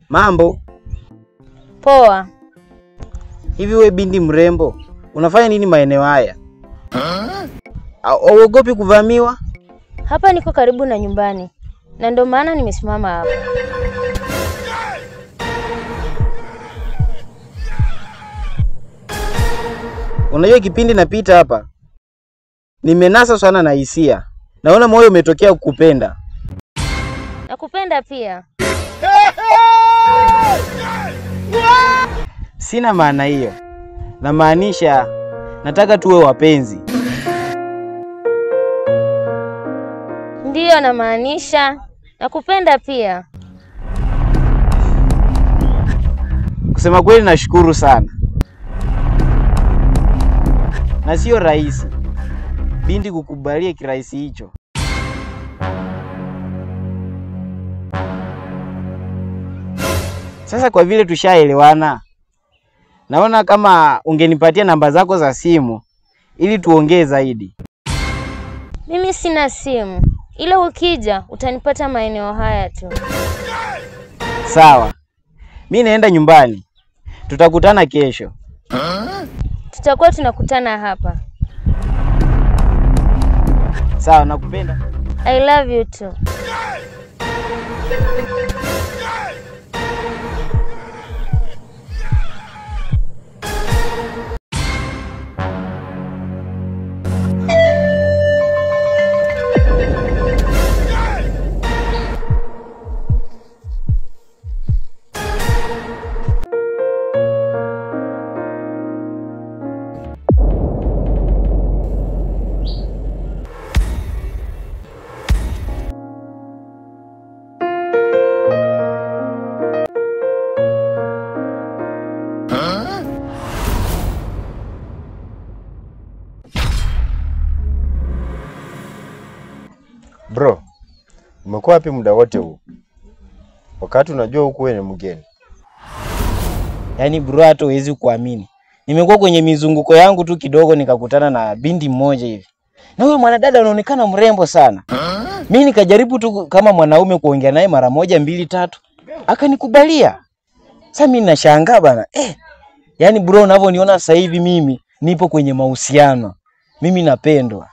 Mambo. Poa. Hivi we binti mrembo, unafanya nini maeneo haya? Hauogopi kuvamiwa? Hapa niko karibu na nyumbani, na ndio maana nimesimama hapa. Unajua kipindi napita hapa, nimenasa sana na hisia. Naona moyo umetokea kukupenda. Nakupenda pia. Sina maana hiyo. Namaanisha nataka tuwe wapenzi. Ndiyo namaanisha nakupenda pia. Kusema kweli nashukuru sana. Na sio rahisi binti kukubalia kirahisi hicho. Sasa kwa vile tushaelewana, naona kama ungenipatia namba zako za simu ili tuongee zaidi. Mimi sina simu, ila ukija utanipata maeneo haya tu. Sawa. Mimi naenda nyumbani. Tutakutana kesho. Tutakuwa tunakutana hapa. Sawa, nakupenda. I love you too. Bro, umekuwa wapi muda wote huu? Wakati unajua huku wewe ni mgeni. Yaani bro, hata huwezi kuamini. Nimekuwa kwenye mizunguko yangu tu kidogo nikakutana na binti mmoja hivi. Na huyo mwanadada anaonekana mrembo sana. Mimi nikajaribu tu kama mwanaume kuongea naye mara moja, mbili, tatu. Akanikubalia. Sasa mimi nashangaa bana. Yaani bro, unavyoniona sasa hivi mimi nipo kwenye mahusiano. Mimi napendwa.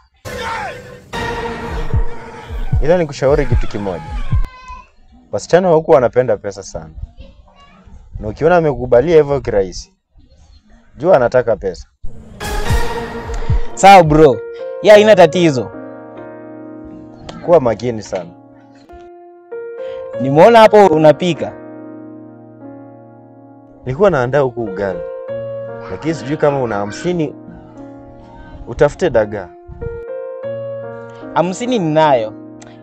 Ila nikushauri kitu kimoja. Wasichana huku wanapenda pesa sana. Na ukiona amekubalia hivyo kirahisi, jua anataka pesa. Sawa bro, ya haina tatizo. Kuwa makini sana. Nimeona hapo unapika. Nilikuwa naandaa huku ugali. Lakini sijui kama una 50 utafute dagaa. 50 ninayo.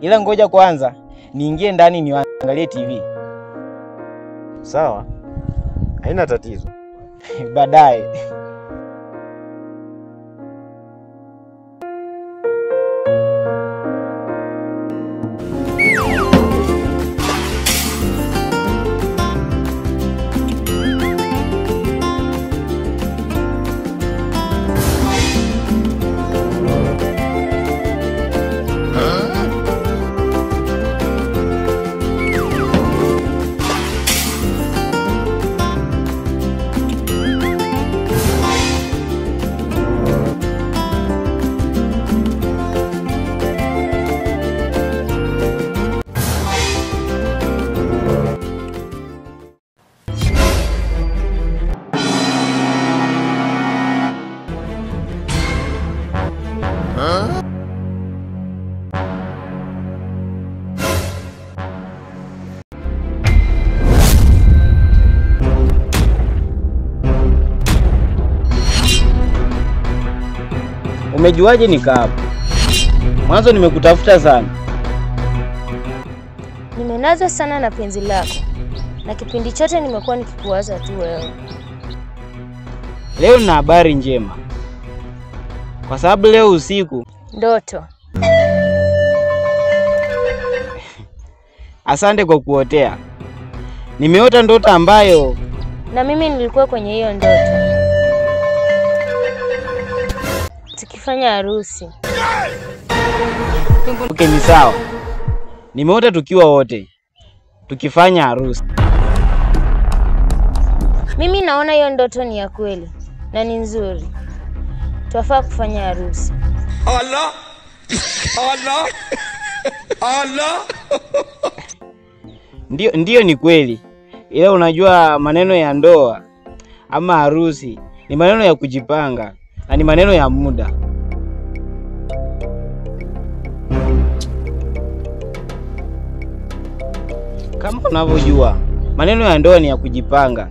Ila ngoja kwanza niingie ndani niangalie TV. Sawa. Haina tatizo. Baadaye. Umejuaje nika hapa? Mwanzo nimekutafuta sana. Nimenazwa sana na penzi lako. Na kipindi chote nimekuwa nikikuwaza tu wewe. Leo nina habari njema. Kwa sababu leo usiku ndoto. Asante kwa kuotea. Nimeota ndoto ambayo na mimi nilikuwa kwenye hiyo ndoto. Tukifanya harusi. Okay, ni sawa. Nimeota tukiwa wote tukifanya harusi. Mimi naona hiyo ndoto ni ya kweli na ni nzuri. Twafaa kufanya harusi. Allah! Allah! Allah! Ndio ni kweli. Ila unajua maneno ya ndoa ama harusi ni maneno ya kujipanga na ni maneno ya muda. Kama unavyojua, maneno ya ndoa ni ya kujipanga.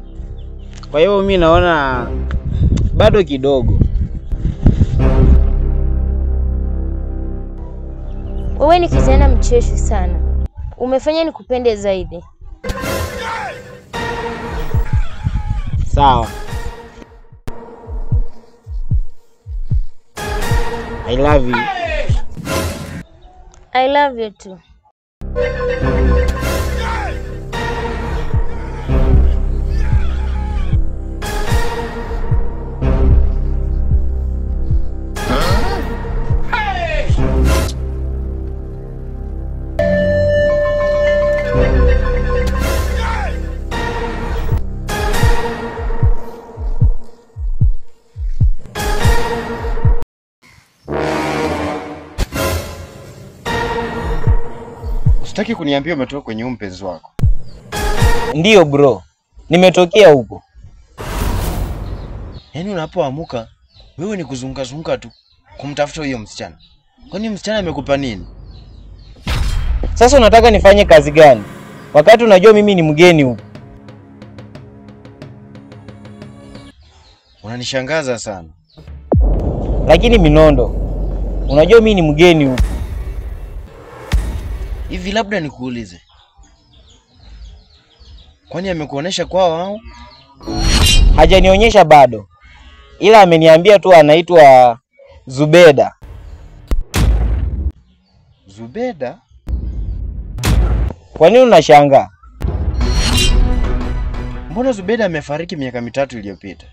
Kwa hiyo mimi naona bado kidogo. Wewe ni kijana mcheshi sana. Umefanya nikupende zaidi. Sawa. I love you. I love you too. Usitaki kuniambia umetoka kwenye huyu mpenzi wako? Ndiyo bro, nimetokea huko. Yaani unapoamuka wewe ni kuzunguka zunguka tu kumtafuta huyo msichana. Kwani msichana amekupa nini? Sasa unataka nifanye kazi gani wakati unajua mimi ni mgeni huko? Unanishangaza sana. Lakini Minondo, unajua mimi ni mgeni huko. Hivi labda nikuulize, kwani amekuonesha kwao au? Hajanionyesha bado, ila ameniambia tu anaitwa Zubeda. Zubeda? Kwa nini unashangaa? Mbona Zubeda amefariki miaka 3 iliyopita?